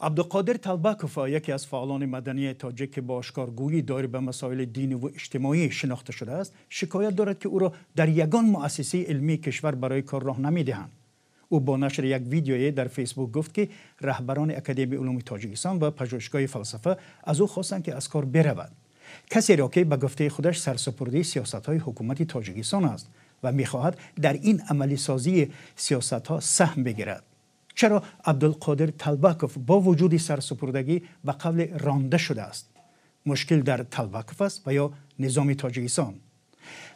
Абдуқодир Талбаков, яке аз фаъолони мадании тоҷик, ки бо ошкоргӯӣ доир ба масоили динӣ ва иҷтимоӣ шинохта шудааст, шикоят дорад, ки ӯро дар ягон муассисаи илмии кишвар барои кор роҳ намедиҳанд. Ӯ бо нашри як видеое дар Фейсбук гуфт, ки раҳбарони Академияи улуми Тоҷикистон ва Пажӯҳишгоҳи фалсафа аз ӯ хостанд, ки аз кор биравад. Касеро, ки ба гуфтаи худаш сарсупурдаи сиёсатҳои ҳукумати Тоҷикистон аст ва мехоҳад дар ин амалисозии сиёсатҳо саҳм бигирад. Чаро Абдулқодир Талбаков бо вуҷуди сарсупурдагӣ ба қавли ронда шудааст? Мушкил дар Талбаков аст ва ё низоми Тоҷикистон?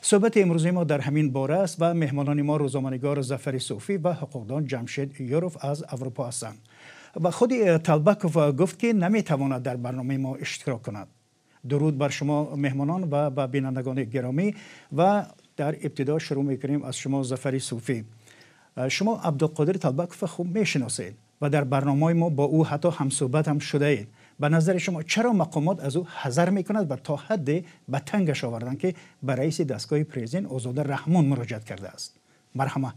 Суҳбати имрӯзи мо дар ҳамин бора аст ва меҳмонони мо рӯзноманигор Зафари Суфӣ ва ҳуқуқдон Ҷамшед Ёров аз Аврупо ҳастанд. Ва худи Талбаков гуфт, ки наметавонад дар барномаи мо иштирок кунад. Дуруд бар шумо, меҳмонон, ва ба бинандагони гиромӣ. Ва дар ибтидо шурӯъ мекунем аз шумо, Зафари Суфӣ. Шумо Абдулқодир Талбаковро хуб мешиносед ва дар барномаҳои мо бо ӯ ҳатто ҳамсӯҳбат ҳам шудаед. Ба назари шумо, чаро мақомот аз ӯ ҳазар мекунад ва то ҳадде ба тангаш оварданд, ки ба раиси дастгоҳи президент Озода Раҳмон муроҷиат кардааст? Марҳамат.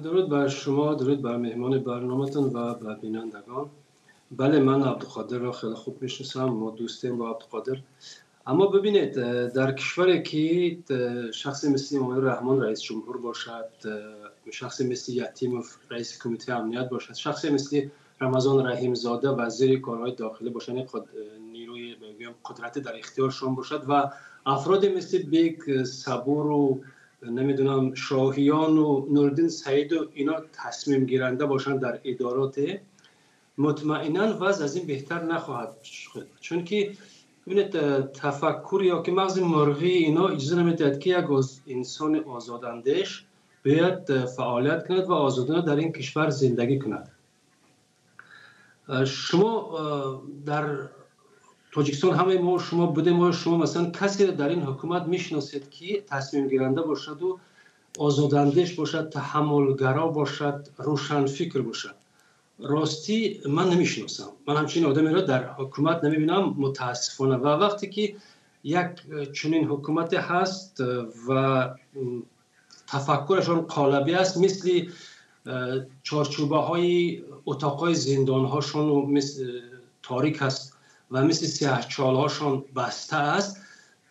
Дуруд бар шумо, дуруд бар меҳмони барноматон ва ба бинандагон. Бале, ман Абдуқодирро хеле хуб мешиносам, мо дӯстем бо Абдуқодир. Аммо бибинед, дар кишваре ки шахсе мисли Эмомалӣ Раҳмон раис ҷумҳур бошад, шахсе мисли Ятимов раиси Кумитаи амният бошад, шахсе мисли Рамазон Раҳимзода вазири корҳои дохилӣ бошад, яъне нерӯи, бигӯям, қудрати дар ихтиёршон бошад ва афроде мисли Бек Сабуру, намедонам, Шоҳиёну Нуриддин Саиду ино тасмимгиранда бошанд дар идороте, мутмаинан вазъ аз ин беҳтар нахоҳад шуд. Чунки бибинед, тафаккур ё ки мағзи мурғии ино иҷоза намедиҳад, ки як инсони озодандеш биёяд, фаъолият кунад ва озодона дар ин кишвар зиндагӣ кунад. Шумо дар Тоҷикистон, ҳамаи мо шумо будем, оё шумо, масалан, касеро дар ин ҳукумат мешиносед, ки тасмимгиранда бошаду озодандеш бошад, таҳаммулгаро бошад, рӯшанфикр бошад? Ростӣ, ман намешиносам, ман ҳамчунин одамеро дар ҳукумат намебинам, мутаассифона. Ва вақте ки як чунин ҳукумате ҳаст ва тафаккурашон қолабӣ аст, мисли чорчӯбаҳои утоқҳои зиндонҳошон торик аст ва мисли сиёҳчолҳошон баста аст,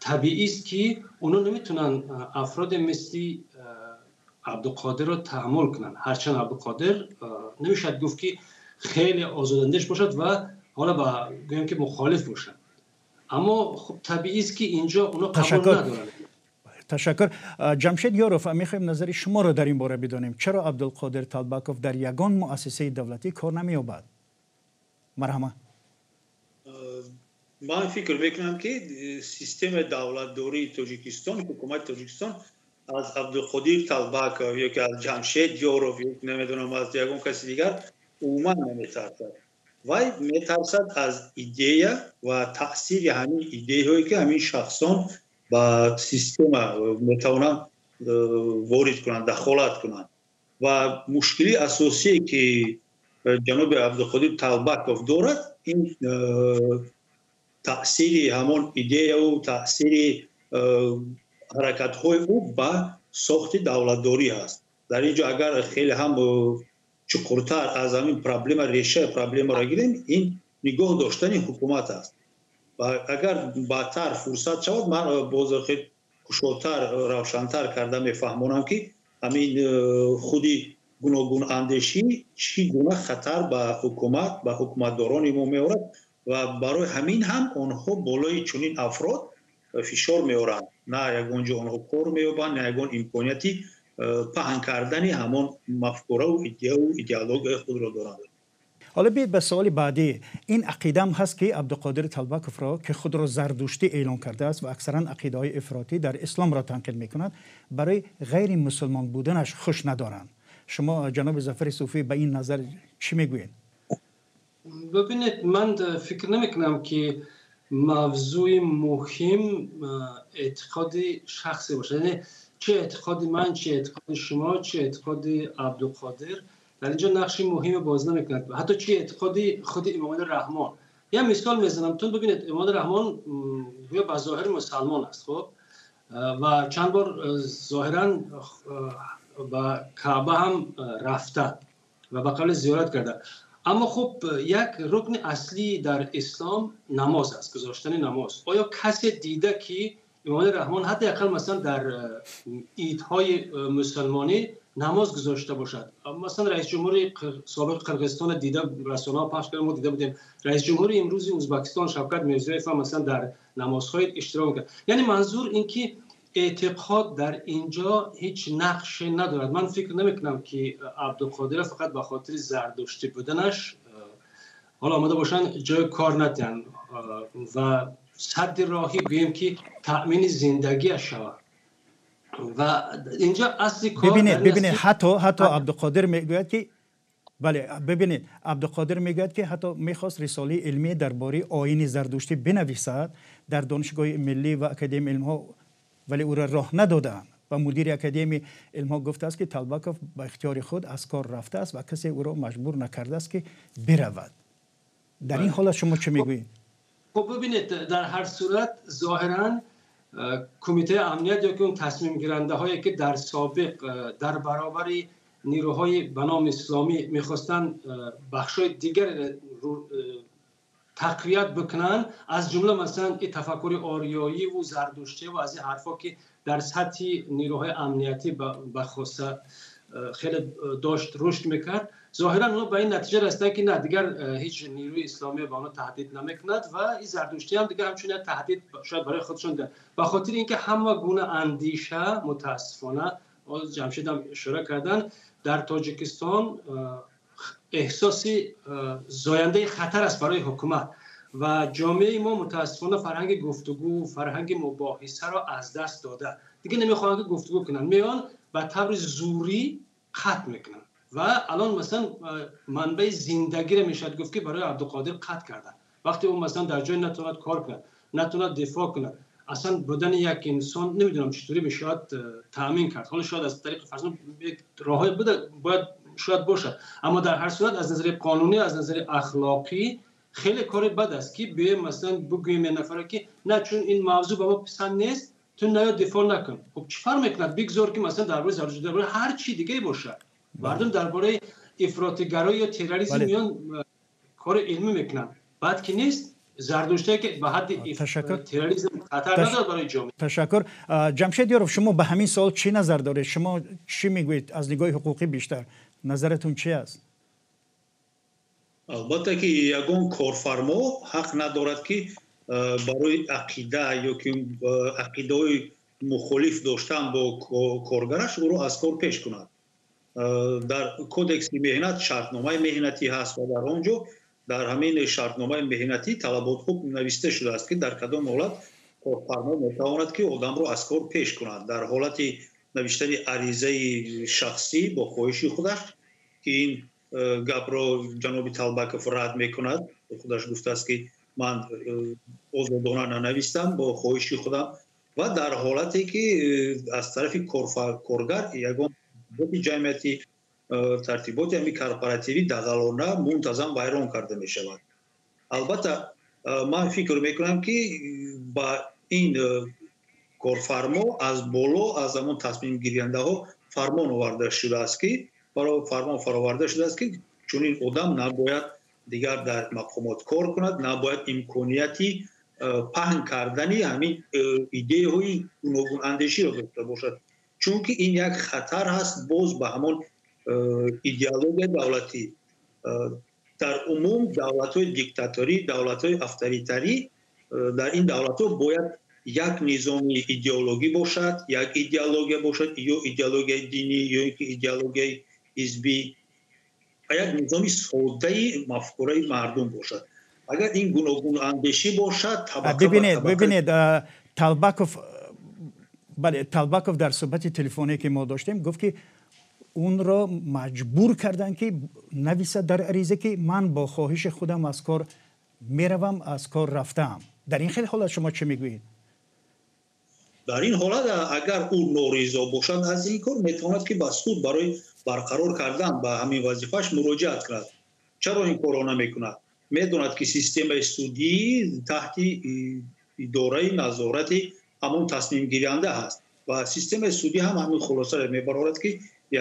табиист, ки онҳо наметавонанд афроде мисли Абдуқодирро таҳаммул кунанд. Ҳарчанд Абдуқодир намешавад гуфт, ки хеле озодандеш бошад ва ҳоло ба гӯем, ки мухолиф бошад, аммо хуб, табиист, ки инҷо онҳо қабул надоранд. Ташаккур. Ҷамшед Ёров, мехоҳем назари шуморо дар ин бора бидонем. Чаро Абдулқодир Талбаков дар ягон муассисаи давлатӣ кор намеёбад? Марҳамат. Ман фикр мекунам, ки системаи давлатдории Тоҷикистон, ҳукумати Тоҷикистон аз Абдуқодир Талбаков ё ки аз Ҷамшед Ёров ё намедонам, аз ягон каси дигар умуман наметарсад. Вай метарсад аз идея ва таъсири ҳамин идеяҳое, ки ҳамин шахсон ба система метавонанд ворид кунанд, дахолат кунанд. Ва мушкилии асосие, ки ҷаноби Абдуқодир Талбаков дорад, ин таъсири ҳамон идеяу таъсири ҳаракатҳои ӯ ба сохти давлатдорӣ ҳаст. Дар ин ҷо агар хеле ҳам чуқуртар аз ҳамин проблема, решаи проблемаро гирем, ин нигоҳ доштани ҳукумат аст. Ва агар баъдтар фурсат шавад, ман боз хел кушодтар, равшантар карда мефаҳмонам, ки ҳамин худи гуногунандешӣ чӣ гуна хатар ба ҳукумат, ба ҳукуматдорони мо меорад ва барои ҳамин ҳам онҳо болои чунин афрод фишор меоранд. На ягон ҷо онҳо кор меёбанд, на ягон имконияти паҳн кардани ҳамон мафкураву идеяу идеологияи худро доранд. Ҳоло биёед ба саволи баъдӣ. Ин ақидаам ҳаст, ки Абдуқодир Талбаковро, ки худро зардуштӣ эълон кардааст ва аксаран ақидаҳои ифротӣ дар исломро танқид мекунад, барои ғайри мусулмон буданаш хуш надоранд. Шумо, ҷаноби Зафари Суфӣ, ба ин назар чӣ мегӯед? Бибинед, ман фикр намекунам, ки мавзӯи муҳим эътиқоди шахсе бошад. Яъне чӣ эътиқоди ман, чӣ эътиқоди шумо, чӣ эътиқоди Абдуқодир дар инҷо нақши муҳиме бозӣ намекунад, ҳатто чӣ эътиқоди худи Эмомалӣ Раҳмон. Як мисол мезанам тун. Бибинед, Эмомалӣ Раҳмон гӯё ба зоҳир мусалмон аст, хуб, ва чанд бор зоҳиран ба Каъба ҳам рафта ва ба қавли зиёрат карда. اما خب یک رکن اصلی در اسلام نماز است، گذاشتن نماز. آیا کسی دیده که امام رحمان حداقل مثلا در عیدهای مسلمانی نماز گذاشته باشد؟ مثلا رئیس جمهور سابق قرقیزستان دیده، رسانه‌ها پخش کردن، ما دیده بودیم رئیس جمهور امروز ازبکستان شوکت میرزیویف هم مثلا در نمازهای اشتراک کرد. یعنی منظور این که اعتقاد در اینجا هیچ نقش ندارد. من فکر نمیکنم که عبدالقادر فقط به خاطر زردشتی بودنش حالا آمده باشن جای کار ندن و سد راهی گوییم که تأمین زندگی شود. و اینجا اصلی کار ببینید حتی عبدالقادر میگوید که بله، ببینید عبدالقادر میگوید که حتی میخواست رساله علمی درباره آیین زردشتی بنویسد در دانشگاه ملی و اکادمی علم‌ها، ولی او را راه ندادند و مدیر اکادمی علم‌ها گفته است که تلبکوف به اختیار خود از کار رفته است و کسی او را مجبور نکرده است که برود. در این حالت شما چه میگویید؟ خب ببینید، در هر صورت ظاهراً کمیته امنیت یا که اون تصمیم گیرنده هایی که در سابق در برابر نیروهای به نام اسلامی میخواستن بخشای دیگر تقویت بکنن، از جمله مثلا این تفکر آریایی و زردشتی و از این حرفا که در سطح نیروهای امنیتی به خاصه خیلی داشت رشد میکرد، ظاهرا اونا به این نتیجه رسیدن که نه، دیگر هیچ نیروی اسلامی به اونا تهدید نمیکند و این زردشتی هم دیگر همچنین تهدید شاید برای خودشون ده. به خاطر اینکه همه گونه اندیشه متاسفانه، جمشید هم اشاره کردن، در تاجیکستان احساس زاینده خطر است برای حکومت و جامعه ما متاسفانه فرهنگ گفتگو، فرهنگ مباحثه را از دست داده. دیگه نمیخوان که گفتگو کنن، میان به طور زوری قطع میکنن و الان مثلا منبع زندگی را میشد گفت که برای عبدالقادر قطع کردن. وقتی اون مثلا در جای نتواند کار کند، نتواند دفاع کند، اصلا بودن یک انسان نمیدونم چطوری میشد تامین کرد. حالا شاید از طریق فرض یک راهی بوده، باید شاید باشد، اما در هر صورت از نظر قانونی، از نظر اخلاقی خیلی کار بد است که بیایم مثلا بگوییم یه نفر که نه چون این موضوع به ما پسند نیست تو نیا دفاع نکن. خب چی فرق میکند؟ بگذار که مثلا درباره زردشتی، درباره هر چی دیگه باشه، مردم درباره افراط‌گرایی یا تروریسم میان کار علمی میکنن، بعد که نیست زردشتی که به حد تروریسم خطر نداره برای جامعه. تشکر. جمشید یاروف، شما به همین سوال چی نظر دارید؟ شما چی میگویید از نگاه حقوقی بیشتر؟ نظرتون چی است؟ албатта ки ягон корфармо ҳақ надорад ки барои ақида ё ки ақидаҳои мухолиф доштан бо коргараш ӯро аз кор пеш кунад. Дар кодекси меҳнат шартномаи меҳнатӣ ҳаст ва дар он ҷо дар ҳамин шартномаи меҳнатӣ талабот хуб нависта шудааст ки дар кадом ҳолат корфармо метавонад ки одамро аз кор пеш кунад. Дар ҳолати навиштани аризаи шахсӣ бо хоҳиши худаш ки ин гапро ҷаноби Талбаков рад мекунад, худаш гуфтааст ки ман озодона нанавистам бо хоҳиши худам, ва дар ҳолате ки аз тарафи коргар ягон ҷамъияти тартиботи ҳамин корпоративӣ дағалона мунтазам вайрон карда мешавад. Албатта ман фикр мекунам ки ба ин корфармо аз боло аз ҳамон тасмимгирандаҳо фармон оварда шудааст ки фармон фароварда шудааст ки чунин одам набояд дигар дар мақомот кор кунад, набояд имконияти паҳн кардани ҳамин идеяҳои гуногунандеширо дошта бошад, чунки ин як хатар ҳаст боз ба ҳамон идеологияи давлатӣ. Дар умум давлатҳои диктаторӣ, давлатҳои авторитарӣ, дар ин давлатҳо бояд як низоми идеологӣ бошад, як идеология бошад, ё идеологияи динӣ, ё ин ки идеологияи ҳизбӣ, ва як низоми содаи мафкураи мардум бошад. Агар ин гуногунандешӣ бошад, бибинед, Талбаков, бале, Талбаков дар суҳбати телефоние ки мо доштем гуфт ки онро маҷбур карданд ки нависад дар ариза ки ман бо хоҳиши худам аз кор меравам, аз кор рафтаам. Дар ин хел ҳолат шумо чӣ мегӯед? Дар ин ҳолат агар ӯ норизо бошад аз ин кор, метавонад ки ба суд барои барқарор кардан ба ҳамин вазифааш муроҷиат кунад. Чаро ин корро намекунад? Медонад ки системаи судӣ таҳти идораи назорати ҳамон тасмимгиранда ҳаст ва системаи судӣ ҳам ҳамин хулосаро мебарорад ки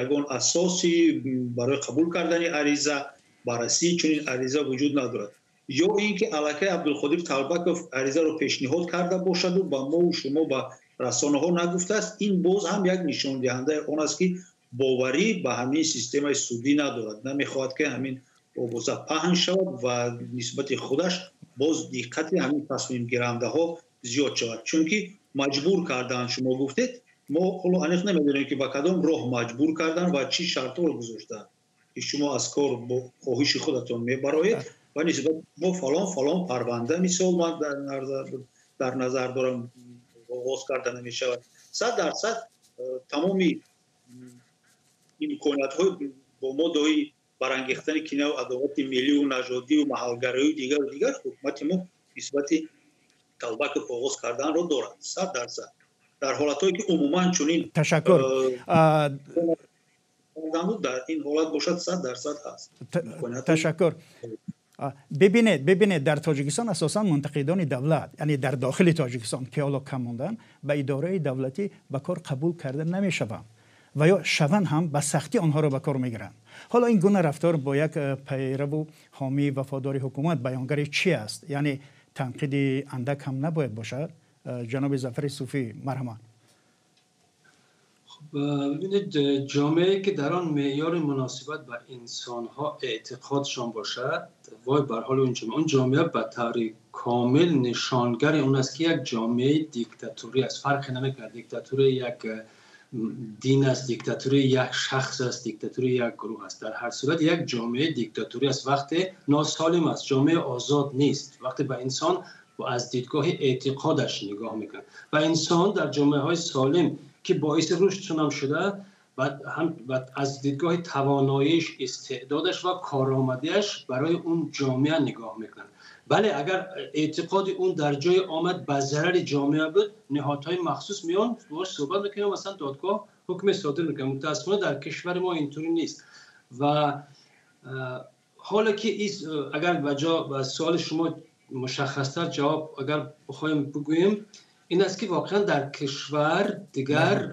ягон асоси барои қабул кардани ариза баррасии чунин ариза вуҷуд надорад. Ё ин ки аллакай Абдулқодир Талбаков аризаро пешниҳод карда бошаду ба мову шумо, ба расонаҳо нагуфтааст. Ин боз ҳам як нишондиҳандаи он аст, ки боварӣ ба ҳамин системаи судӣ надорад, намехоҳад, ки ҳамин овоза паҳн шавад ва нисбати худаш боз диққати ҳамин тасмимгирандаҳо зиёд шавад. Чунки маҷбур карданд, шумо гуфтед, мо ҳоло аниқ намедонем, ки ба кадом роҳ маҷбур карданд ва чӣ шартҳоро гузоштанд, ки шумо аз кор бо хоҳиши худатон мебароед ва нисбат мо фалон фалон парванда, мисол, ман дар назар дорам, оғоз карда намешавад. 100% тамоми имкониятҳои бо моддаҳои барангехтани кинаву адовати миллию нажодию маҳалгарою дигару дигар ҳукумати мо нисбати Талбаков оғоз карданро дорад, 100%, дар ҳолатҳое ки умуман чунин Ташаккур. Дар ин ҳолат бошад, 100% ҳаст. Ташаккур. Бибинед, дар Тоҷикистон асосан мунтақидони давлат, яъне дар дохили Тоҷикистон, ки ҳоло кам монданд, ба идораи давлатӣ ба кор қабул карда намешаванд ва ё шаванд ҳам, ба сахтӣ онҳоро ба кор мегиранд. Ҳоло ин гуна рафтор бо як пайраву ҳомии вафодори ҳукумат баёнгари чӣ аст? Яъне танқиди андак ҳам набояд бошад? Ҷаноби Зафари Суфӣ, марҳамат. ببینید، جامعه که در آن معیار مناسبت با انسانها اعتقادشان باشد، وای بر حال اون جامعه. اون جامعه به طور کامل نشانگر اون است که یک جامعه دیکتاتوری است. فرق نمیکنه دیکتاتوری یک دین است، دیکتاتوری یک شخص است، دیکتاتوری یک گروه است. در هر صورت یک جامعه دیکتاتوری است وقتی ناسالم است، جامعه آزاد نیست وقتی به انسان و از دیدگاه اعتقادش نگاه میکنه. و انسان در جامعه های سالم که باعث رشدشون هم شده و هم از دیدگاه تواناییش، استعدادش و کارآمدیش برای اون جامعه نگاه میکنن. بله، اگر اعتقاد اون در جای آمد به ضرر جامعه بود، نهادهای مخصوص میان باش صحبت میکنن، مثلا دادگاه حکم صادر میکنه. متاسفانه در کشور ما اینطوری نیست. و حالا که اگر به سوال شما مشخصتر جواب اگر بخوایم بگوییم، این است که واقعا در کشور دیگر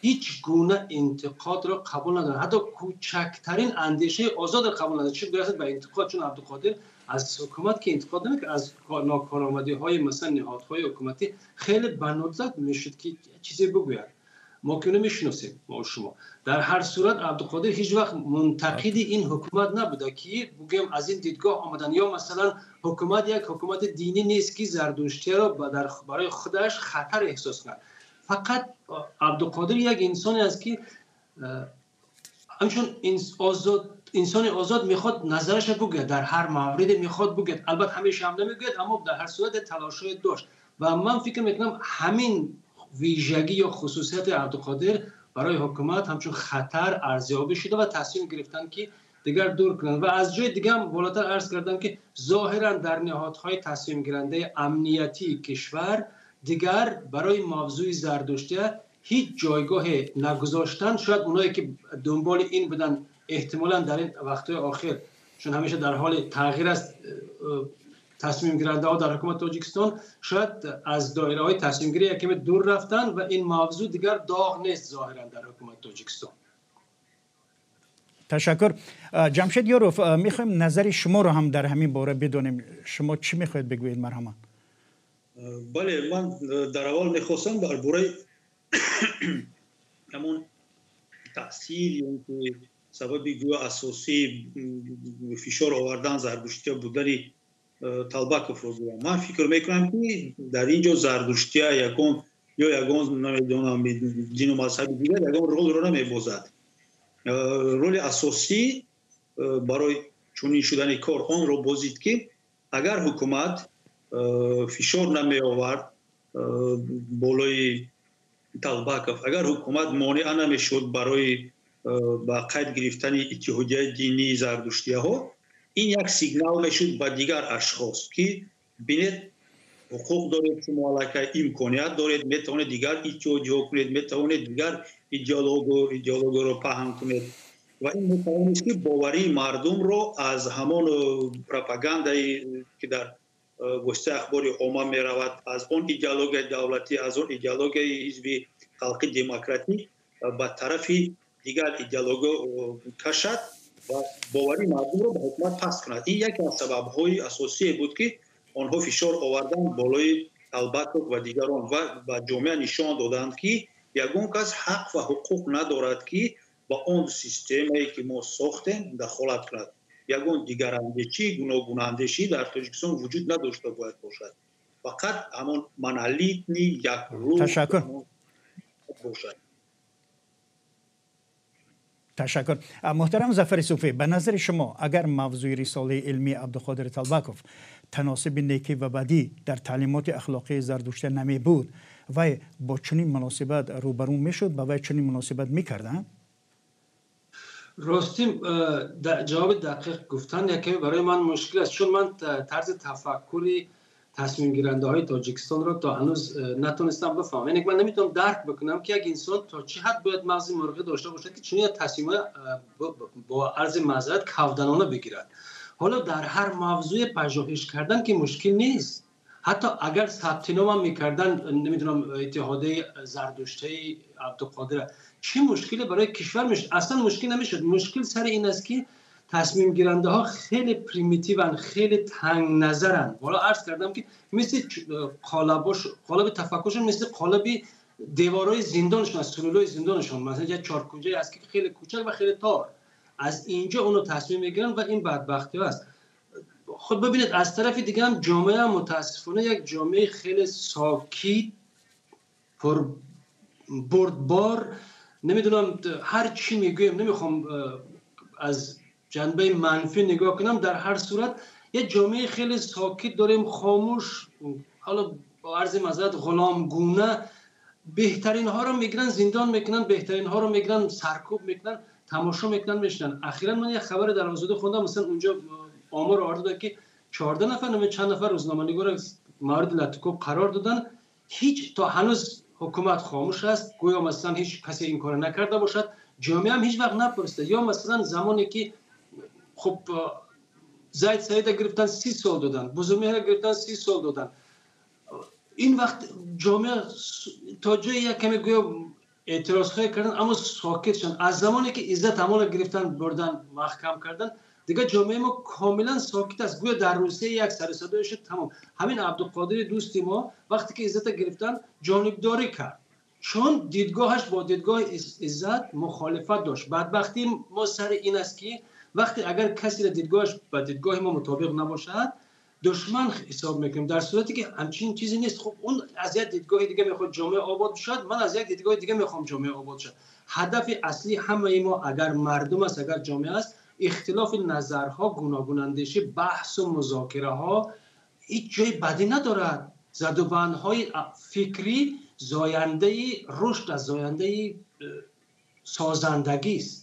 هیچ گونه انتقاد را قبول ندارن، حتی کوچکترین اندیشه آزاد را قبول ندارن، چه برسد به انتقاد. چون عبدالقادر از حکومت که انتقاد نمیکنه، از ناکارآمدی های مثلا نهادهای حکومتی خیلی به ندرت میشد که چیزی بگوید. ما که نمیشناسیم، ما شما. در هر صورت عبدالقادر هیچ وقت منتقد این حکومت نبوده که بگیم از این دیدگاه آمدن، یا مثلا حکومت یک حکومت دینی نیست که زردشتی را برای خودش خطر احساس کند. فقط عبدالقادر یک انسانی است که همچون انسان آزاد میخواد نظرش بگه، در هر مورد میخواد بگه. البته همیشه هم نمیگه، اما در هر صورت تلاش‌های داشت. و من فکر میکنم همین ویژگی یا خصوصیت عبدالقادر برای حکومت همچون خطر ارزیابی شده و تصمیم گرفتن که دیگر دور کنند. و از جای دیگه هم بالاتر عرض کردم که ظاهرا در نهادهای تصمیم گیرنده امنیتی کشور دیگر برای موضوع زردشتی هیچ جایگاه نگذاشتن. شاید اونایی که دنبال این بودن احتمالاً در این وقتهای آخر، چون همیشه در حال تغییر است تصمیم گیرنده ها در حکومت تاجیکستان، شاید از دایره های تصمیم گیری یکمی دور رفتن و این موضوع دیگر داغ نیست ظاهرا در حکومت تاجیکستان. تشکر. جمشید یاروف، میخوایم نظر شما رو هم در همین باره بدونیم. شما چی میخواید بگویید؟ مرحبا. بله، من در اول میخواستم درباره همون تاثیر یا سبب گویا اساسی فشار آوردن زردشتی بودن Талбаков رو گویم. من فکر میکنم که در اینجا زردشتی یکون یا یگان نمیدونم دین و مذهب دیگر یگان رول رو نمیبازد. رول اساسی برای چنین شدن کار آن رو بازید که اگر حکومت فشار نمی آورد بالای Талбаков، اگر حکومت مانع نمیشد برای با قید گرفتن اتحادیه دینی زردشتی ها، این یک سیگنال میشد به دیگر اشخاص که بینید، حقوق دارید شما، علاکه امکانیت دارید، میتوانید دیگر اتحادیه کنید، میتوانید دیگر ایدئولوژی رو پهن کنید. و این میتوانست که باوری مردم رو از همان پروپاگاندایی که در واسطه اخبار عامه میرود، از آن ایدئولوژی دولتی، از آن ایدئولوژی حزب خلقی دموکراتی به طرف دیگر ایدئولوژی کشد. ва бовари мардумро ба ҳукумат паст кунад. Ин яке аз сабабҳои асосие буд, ки онҳо фишор оварданд болои Талбаков ва дигарон ва ба ҷомеа нишон доданд, ки ягон кас ҳақ ва ҳуқуқ надорад, ки ба он системае, ки мо сохтем, дахолат кунад. Ягон дигарандешӣ, гуногунандешӣ дар Тоҷикистон вуҷуд надошта бояд бошад, фақат ҳамон монолитный якрӯ Ташаккур. бошад. Ташаккур. Муҳтарам Зафари Суфӣ, ба назари шумо, агар мавзӯи рисолаи илмии Абдуқодир Талбаков таносиби некӣ ва бадӣ дар таълимоти ахлоқии зардушта намебуд, вай бо чунин муносибат рӯбарӯ мешуд, ба вай чунин муносибат мекарданд? Ростӣ, ҷавоби дақиқ гуфтан якаме барои ман мушкил аст, чун ман тарзи тафаккури тасмимгирандаҳои Тоҷикистонро то ҳанӯз натонистам бифаҳмам. Яъне ман наметавонам дарк бикунам, ки як инсон то чӣ ҳад бояд мағзи мурғӣ дошта бошад, ки чунин тасмимҳои, бо арзи маъзарат, кавданона бигирад. Ҳоло дар ҳар мавзӯе пажӯҳиш кардан ки мушкил нест. Ҳатто агар сабтиномам мекардан, намедонам, иттиҳодияи зардуштаи Абдуқодира, чӣ мушкиле барои кишвар мешуд? Аслан мушкил намешуд. Мушкил сари ин аст, ки тасмимгирандаҳо хеле примитиванд, хеле тангназаранд. Ҳоло арз кардам, ки мисли қолаби тафаккуршон мисли қолаби деворҳои зиндоншон аст, сулулои зиндоншон. Масалан, як чоркунҷае аст, ки хеле кӯчак ва хеле тор. Аз инҷо оно тасмим мегиранд ва ин бадбахтиҳо аст. Худ бибинед, аз тарафи дига ҳам ҷомеа мутаассифона як ҷомеаи хеле сокит, пур бурдбор. Намедонам, ҳар чӣ мегӯем, намехоҳам аз ҷанбаи манфӣ нигоҳ кунам. Дар ҳар сурат як ҷомеаи хеле сокит дорем, хомӯш, ҳоло бо арзи маъзарат, ғуломгуна. Беҳтаринҳоро мегиранд, зиндон мекунанд, беҳтаринҳоро мегиранд, саркӯб мекунанд, тамошо мекунанд, мешинанд. Ахиран ман як хабаре дар Озодӣ хондам, масалан, унҷо омор оварда буд, ки 14 нафар, наме чанд нафар рӯзноманигорро мавриди латукӯб қарор доданд. Ҳеҷ то ҳанӯз ҳукумат хомӯш аст, гӯё масалан ҳеҷ касе ин корро накарда бошад. Ҷомеа ҳам ҳеҷ вақт напурсида. Ё масалан замоне ки хуб Зайд Саида гирифтан, 30 сол доданд, Бузургмеҳра гирифтан, 30 сол доданд. Ин вақт ҷомеа то ҷое як каме гӯё эътирозҳое карданд, аммо сокит шуданд. Аз замоне ки Иззат Амонро гирифтан, бурдан, маҳкам кардан, дигар ҷомеаи мо комилан сокит аст. Гӯё дар Русия як сару садое шуд, тамом. Ҳамин Абдуқодири дӯсти мо вақте ки Иззата гирифтан, ҷонибдорӣ кард, чун дидгоҳаш бо дидгоҳи Иззат мухолифат дошт. Бадбахтии мо сари ин аст, ки вақте агар касеро дидгоҳаш ба дидгоҳи мо мутобиқ набошад, душман ҳисоб мекунем, дар сурате ки ҳамчунин чизе нест. Хуб, он аз як дидгоҳи дига мехоҳад ҷомеа обод шавад, ман аз як дидгоҳи дига мехоҳам ҷомеа обод шавад. Ҳадафи аслии ҳамаи мо, агар мардум аст, агар ҷомеа аст, ихтилофи назарҳо, гуногунандешӣ, баҳсу музокираҳо ҳеҷ ҷои бадӣ надорад. Задубандҳои фикрӣ зояндаи рушд аст, зояндаи созандагист.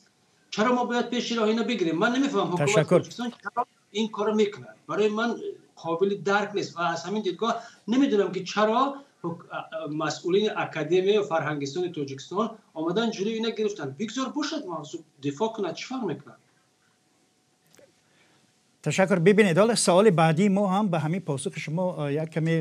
Чаро мо бояд пеши роҳ ино бигирем? Ман намефаҳмам, ҳукумати Тоҷикистон чаро ин корро мекунад. Барои ман қобили дарк нест ва аз ҳамин дидгоҳ намедонам, ки чаро масъулини Академияи фарҳангистони Тоҷикистон омадан ҷилӯи ина гирифтанд. Бигзор бошад, мавзӯъ дифоъ кунад, чӣ фарқ мекунад? Ташаккур. Бибинед, ҳоло саволи баъдии мо ҳам ба ҳамин посухи шумо як каме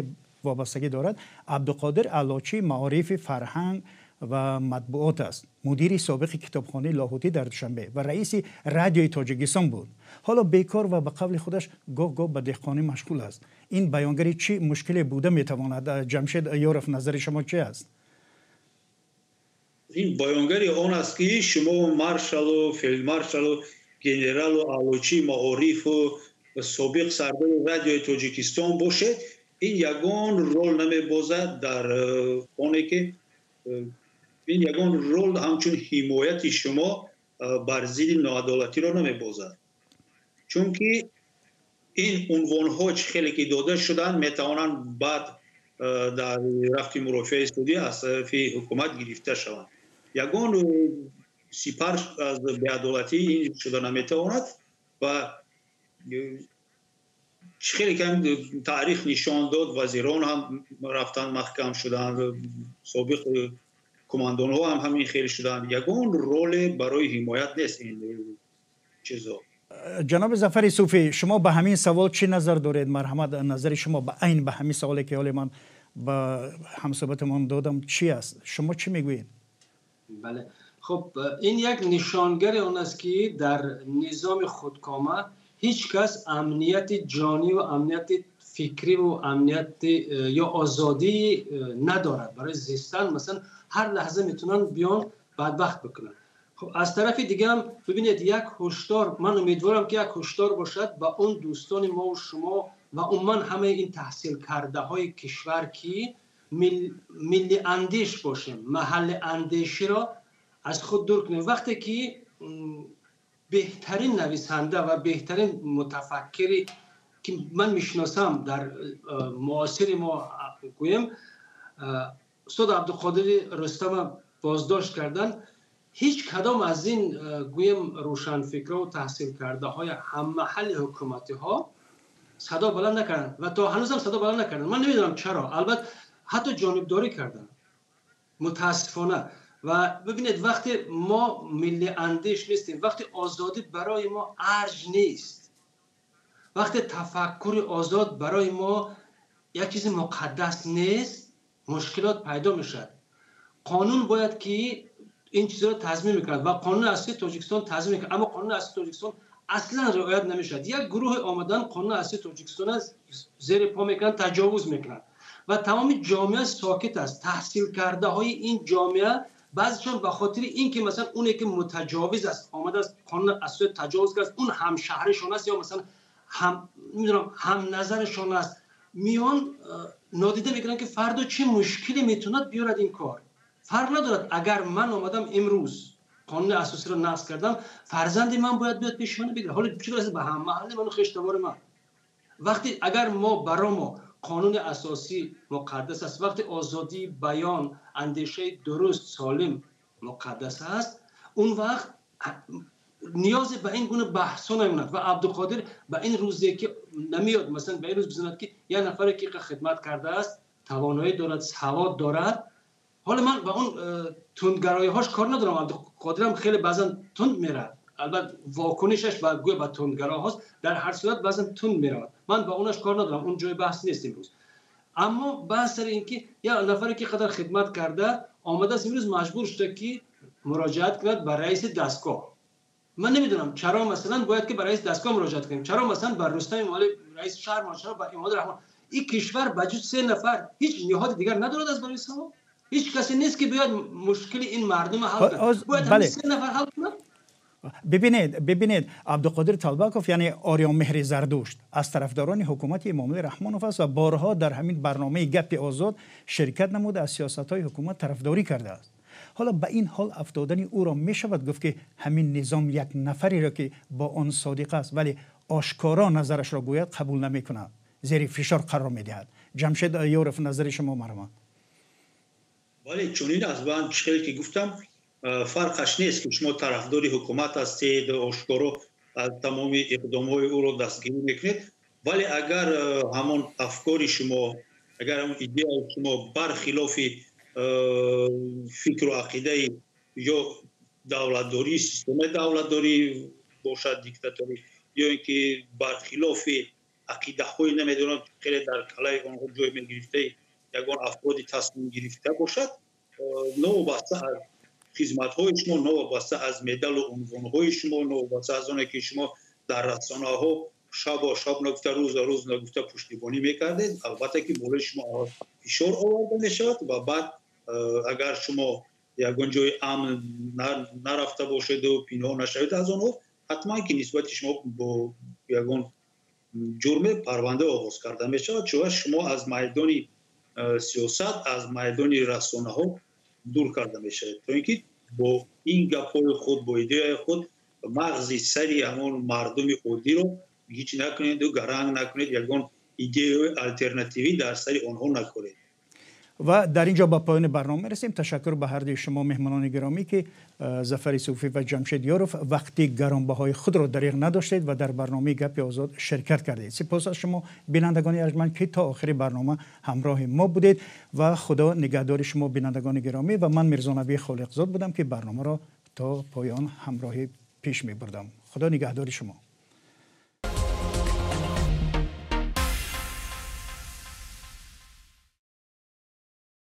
вобастагӣ дорад. Абдуқодир аълочии маорифи, фарҳанг ва матбуот аст, мудири собиқи китобхонаи Лоҳутӣ дар Душанбе ва раиси Радиои Тоҷикистон буд. Ҳоло бекор ва ба қавли худаш гоҳ гоҳ ба деҳқонӣ машғул аст. Ин баёнгари чӣ мушкиле буда метавонад? Ҷамшед Ёров, назари шумо чӣ аст? Ин баёнгари он аст, ки шумо маршалу фелдмаршалу генералу аълочии маорифу собиқ сардори Радиои Тоҷикистон бошед, ин ягон рол намебозад дар оне ки ин ягон рол ҳамчун ҳимояти шумо бар зидди ноадолатиро намебозад, чунки ин унвонҳо, чӣ хеле ки дода шуданд, метавонанд баъд дар рафти мурофиаи судӣ аз тарафи ҳукумат гирифта шаванд. Ягон сипар аз беадолатӣ ин шуда наметавонад. Ва чӣ хеле ки таърих нишон дод, вазирон ҳам рафтанд, маҳкам шуданд, собиқ командонҳо ҳам ҳамин хел шуданд. Ягон роле барои ҳимоят нест ин чизо. Ҷаноби Зафари Суфӣ, шумо ба ҳамин савол чӣ назар доред? Марҳамат, назари шумо ба айн ба ҳамин саволе, ки ҳоле ман ба ҳамсӯҳбатамон додам, чӣ аст? Шумо чӣ мегӯед? Бале. خب این یک نشانگر آن است که در نظام خودکامه هیچ کس امنیت جانی و امنیت فکری و امنیت یا آزادی ندارد برای زیستن. مثلا هر لحظه میتونن بیان بدبخت بکنن. خب از طرف دیگه هم ببینید یک هشدار، من امیدوارم که یک هشدار باشد به اون دوستان ما و شما و عموما همه این تحصیل کرده های کشور که ملی اندیش باشیم، محل اندیشی را از خود دور کنیم. وقتی که بهترین نویسنده و بهترین متفکری که من میشناسم در معاصر ما گویم استاد عبدالقادر رستم بازداشت کردن، هیچ کدام از این گویم روشنفکرها و تحصیل کرده های هم محل حکومتی ها صدا بلند نکردن و تا هنوز هم صدا بلند نکردن. من نمیدونم چرا، البته حتی جانبداری کردن متاسفانه. و ببینید وقتی ما ملی اندیش نیستیم، وقتی آزادی برای ما ارج نیست، وقتی تفکر آزاد برای ما یک چیز مقدس نیست، مشکلات پیدا میشد. قانون باید که این چیزها را تضمین میکند و قانون اصلی تاجیکستان تضمین میکند، اما قانون اصلی تاجیکستان اصلا رعایت نمیشد. یک گروه آمدن قانون اصلی تاجیکستان از زیر پا میکنن، تجاوز میکنن و تمام جامعه ساکت است. تحصیل کرده های این جامعه بعضیشان به خاطر اینکه مثلا اونی که متجاوز است آمده است قانون اصلی تجاوز کرد، اون هم شهرشان است یا مثلا هم نمیدونم هم نظرشان است، میان نادیده میکنن که فردا چه مشکلی میتوند بیارد این کار. فرق ندارد اگر من آمدم امروز قانون اساسی رو نقض کردم، فرزند من باید بیاد پیش من بگیره. حالا چه برسه به هم محله من و خویشتوار من. وقتی اگر ما برا ما قانون اساسی مقدس است، وقتی آزادی بیان، اندیشه درست سالم مقدس است، اون وقت نیاز به این گونه بحث ها نمیماند. و عبدالقادر به این روزی که نمیاد مثلا به این روز بزند که یه نفری که خدمت کرده است، توانایی دارد، سواد دارد. حالا من با اون تندگرایی هاش کار ندارم، عبدالقادر هم خیلی بعضا تند میره، البته واکنشش با گویا با تندگرا هاست، در هر صورت بعضا تند میره، من با اونش کار ندارم، اون جای بحث نیست امروز. اما بحث سر این که یا نفری که قدر خدمت کرده آمده است امروز مجبور شده که مراجعت کند به رئیس دستگاه. من نمیدونم چرا مثلا باید که به رئیس دستگاه مراجعت کنیم، چرا مثلا بر رستم امالی رئیس شهر ما، چرا بر امام رحمان. این کشور بجز 3 نفر هیچ نهاد دیگر ندارد از برای سوا، هیچ کسی نیست که بیاد مشکل این مردم حل کنه. باید همین 3 نفر حل کنه. ببینید عبدالقادر تالباکوف یعنی آریامهر زردشت از طرفداران حکومت امامعلی رحمانوف است و بارها در همین برنامه گپ آزاد شرکت نموده، از سیاست‌های حکومت طرفداری کرده است. حالا به این حال افتادن او را می شود گفت که همین نظام یک نفری را که با آن صادق است ولی آشکارا نظرش را گوید قبول نمی کند، زیر فشار قرار می دهد. جمشید یورف، نظر شما مرحمت. ولی چون از من خیلی که گفتم فرقش نیست که شما طرفدار حکومت هستید، آشکارا از تمام اقدام‌های او را دستگیری میکنید، ولی اگر همان افکار شما، اگر همون ایده شما برخلاف فکر و عقیده یا دولتداری، سیستم دولتداری باشد، دیکتاتوری، یا اینکه برخلاف عقیده های نمیدونم خیلی در کلای آنها جای میگرفته یگان افرادی تصمیم گرفته باشد، نوابسته از خدمت‌های شما، نوابسته از مدال و عنوان‌های شما، نوابسته از آنکه شما در رسانه‌ها شب و شب نگفته، روز و روز نگفته پشتیبانی میکردید، البته که بالای شما فشار آورده میشود و بعد اگر شما یگان جای امن نرفته باشید و پنهان نشوید از آنها، حتما که نسبت شما با یگان جرم پرونده آغاز کرده میشود، چون شما از میدان سیاست، از میدان رسانه ها دور کرده میشود، تا اینکه با این گپ‌های خود، با ایده خود مغز سری همان مردم عادی رو هیچ نکنید و گرنگ نکنید، یگان ایده آلترناتیوی در سر آنها نکنید. و در اینجا با پایان برنامه رسیم. تشکر به هر دوی شما مهمانان گرامی که ظفر صوفی و جمشید یاروف وقتی گرانبهای خود را دریغ نداشتید و در برنامه گپ آزاد شرکت کردید. سپاس از شما بینندگان ارجمند که تا آخر برنامه همراه ما بودید و خدا نگهدار شما بینندگان گرامی. و من میرزا نبی خالقزاد بودم که برنامه را تا پایان همراه پیش می بردم. خدا نگهدار شما.